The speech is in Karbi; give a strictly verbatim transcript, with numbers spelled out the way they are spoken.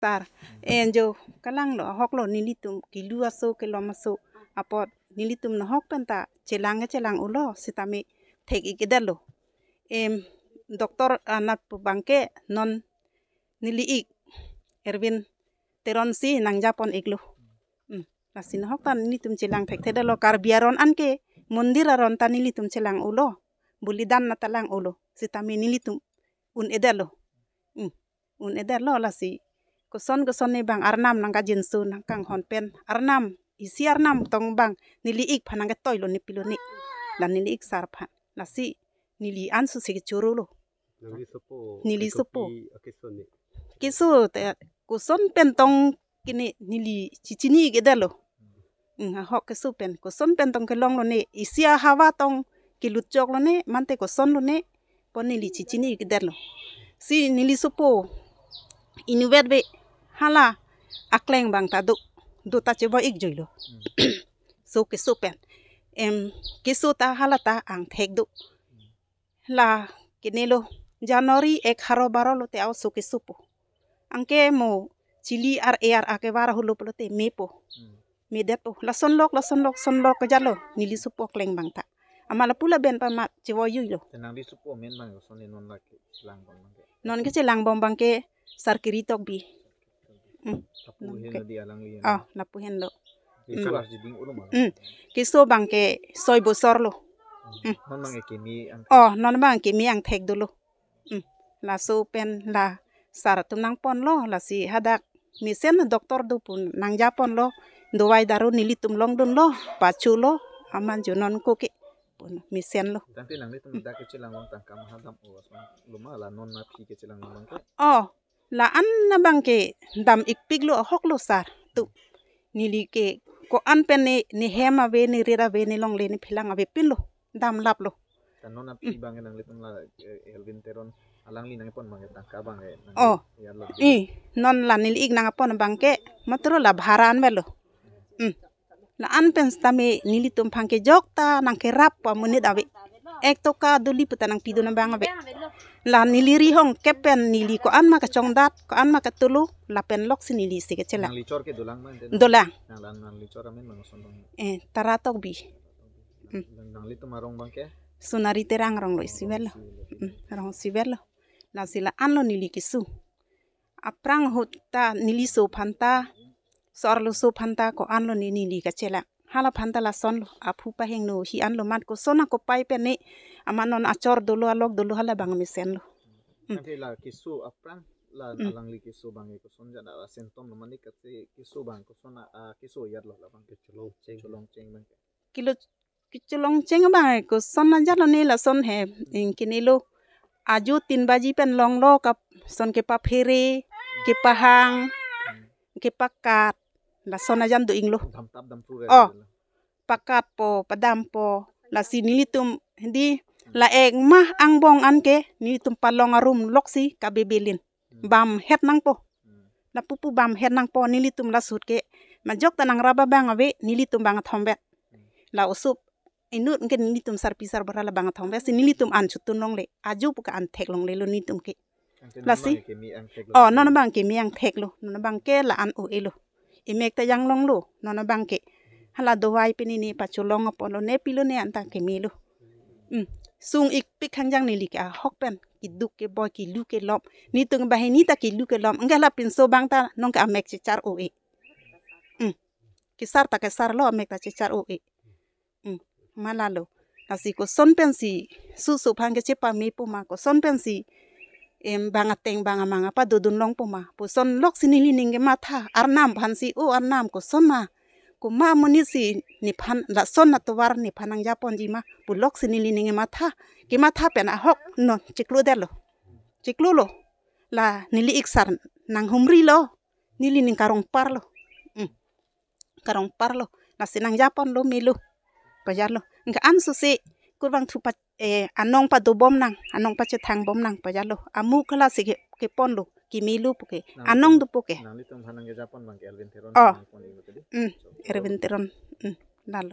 Sar, enjo, kalanglo, ahoklo, nelitum kilu aso, kelom aso, apot nelitum nahok penta chelang ke chelang-olo, sitame thek-ik-edetlo. Em, doctor anat pu abangke non neli-ik Erwin Teron si nangjapon-iklo. Hmm. Lasi nahok ta nelitum chelang thekthedetlo, Karbi aron anke mondir aron ta nelitum chelang-olo, bolidan nat ta lang-olo, sitame nelitum un-edetlo. Hmm. Un-edetlo, lasi koson koson ne abang arnam nangkajinso nangkanghon pen, arnam, isi arnam tong abang neli-ik aphan nangketoilo ne pilone, la neli-ik sar aphan. Lasi neli anso si kechorolo. Neli sopo. Neli sopo. Kopi akeso ne? Keso te koson pen tong kene neli chichini-ik-edetlo. Hmm, ahok keso pen, koson pen tong kelonglone, isi ahawa tong kelutchoklo ne, mante kosonlo ne, pu neli chichini-ik-edetlo. Si neli sopo inutvet ave, hala akleng abang ta do, do ta chevoi-ik juilo. So keso pen. Em, keso ta hala ta angthek do. La kenelo January egharo baro lote a-oso kesopo. Anke mo chili ar-e ar-a kevar ahut lo pulote mepo. Hmm. Medetpo. Lasonlok, lasonlok, sonlok kejalo. Neli sopo akleng abang ta. Amat lapu laben pamat chevoi-iklo. Te nangli sopo amen abang koson ne non la kechelangbom abangke? Non kechelangbom abangke Sar Kiri Tokbi. Hmm. Lapu Non henlo ke- di alangli. Oh, lapu henlo. Keso Hmm. arjiding ulo ma? Hmm. Keso abangke soi bosor lo. Hmm. Non abangke kimi angthek. Oh, non abang kimi angthek dolo. Hmm. Laso pen la sar atum nangponlo, lasi hadak mesen doctor do pu nangjaponlo, dovai daru nelitum longdunlo, pacholo, amat jo non koke pu mesenlo. Tangte nanglitum dak kechelang abang tangka maha dam-o ason lo ma, la non aphi kechelang abangke? Oh, la-an abangke dam-ikpiklo, ahoklo sar. Tu neli ke ko-an pen ne, ne hem ave, ne rir ave, ne longle, ne phelang avepinlo, damlaplo. Ta non aphi Hmm. abangke nanglitum la, eh, Erwin Teron alangli nangpon abangke tangka abangke nang Oh. ya lo. I, non la neli-ik nangpon abangke matro la bhara an avelo. Hmm. La-an pen sitame nelitum aphan kejok ta nangkerap amonit ave. Ek toka duli puta nangpidun abang ave. La neli rihong kepen neli ko-an ma kachongdat, ko-an ma katulu, lapen lok si neli si kechelang. Nangli chor ke dolang ma ente? Dolang. Nang, nang, nangli chor amen ma koson abang? Eh, Tara Tokbi. Hmm. Nang, nanglitum arong abangke? Sonari Terang arong lo isi avelo. Hmm, arong isi avelo. Lasi la-an lo neli keso. Aphrang ahut ta neli so aphan ta, so-arlo so aphan ta ko-an lo ne neli kachelang. Hala aphan ta lasonlo, aphu pahingno hi anlo, mat koson akopai pen ne, amat non achor dolo, alok dolo, hala abang mesenlo. Hmm. Tangte la keso aphrang, la Hmm. alangli keso abangke koson ajat a-symptom lo mane kate keso abang koson a, a keso ajat lo la abangke? Cholongcheng. Cholongcheng abangke. Kilo kecholongcheng abang koson ajat lo ne lason he, ingkini lo. Ajo tin baji pen longlo kap son kepaphere, kepahang, kepakat, lason ajat do inglo. Damtap damtru re Oh. re la. Pakatpo, padampo, lasi nelitum di la-ek mah angbong anke nelitum palong arum lok si kabebelin. Hmm. Bamhet nangpo. Hmm. Lapu pu bamhet nangpo, nelitum laso ahut ke majok ta nangrap abang ave, nelitum bang athom vet. Hmm. La oso inut ke nelitum sarpi sarbura la bang athom vet si nelitum an chotun longle. Ajo pu ke an thek longlelo nelitum ke. Tangte Lasi? non abangke kimi angthek lo. Oh, non abangke kimi angthek lo. Non abangke la-an o-elo. Emek ta janglonglo, non abangke. Hala dovai pen ne pacholong apotlo, ne pilone anta kemelo. Hmm. Sung-ikpik hangjang neli ke ahok pen. Keduk keboi, kelu kelom. Nelitum banghini ta kelu kelom. Anke la pinso abang ta nonke amek chechar o-e. Hmm. Kesar ta kesarlo, amek ta chechar o-e. Hmm. Malalo. Lasi koson pensi susu aphan kechepame pu ma, koson pensi em bang ateng bang amang apadodun long pu ma. Puson lok si neli ning kematha, arnam aphansi, o arnam koson ma. Komat amonit si nephan lason atovar nephan nangjaponji ma pu lok si neli ning kematha. Kematha pen ahok non chiklo detlo. Chiklolo. La neli-ik sar nanghumrilo. Neli ning karongparlo. Hmm. Karongparlo. Lasi nangjaponlo melo. Pajarlo. Anke anso si kurvangthu pa, eh, anong padobom nang, anong pachethangbom nang pajarlo. Amu kala si ke, keponlo, kemelo pu ke. Nang Anong itum, do pu ke. Nanglitum aphan nangkejapon abangke Erwin Teron Oh. nangpon ibu tadi. Hmm, Erwin Teron. Hmm, lalo.